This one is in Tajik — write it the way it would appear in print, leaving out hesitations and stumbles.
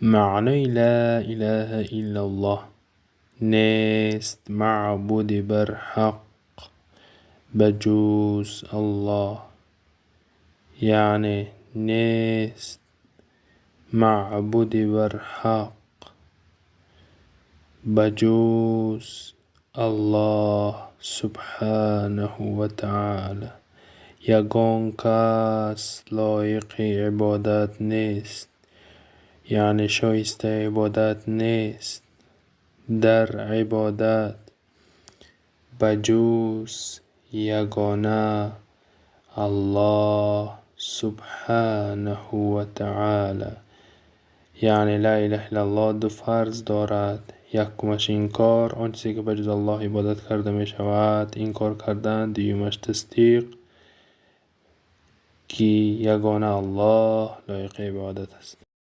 Маънои ла илаҳа иллаллоҳ: нест маъбуди барҳақ ба ҷуз Аллоҳ, яъне нест маъбуди барҳақ ба ҷуз Аллоҳ субҳанаҳу ва таъоло. Ягон кас лоиқи ибодат нест, яъне шоистаи ибодат нест дар ибодат ба ҷуз ягона Аллоҳ субҳанаҳу ва таъоло. Яъне ла илаҳа иллаллоҳ ду фарз дорад. Якумаш инкор, он чизе ки ба ҷуз Аллоҳ ибодат карда мешавад, инкор кардан. Дуюмаш тасдиқ, ки ягона Аллоҳ лоиқи ибодат аст.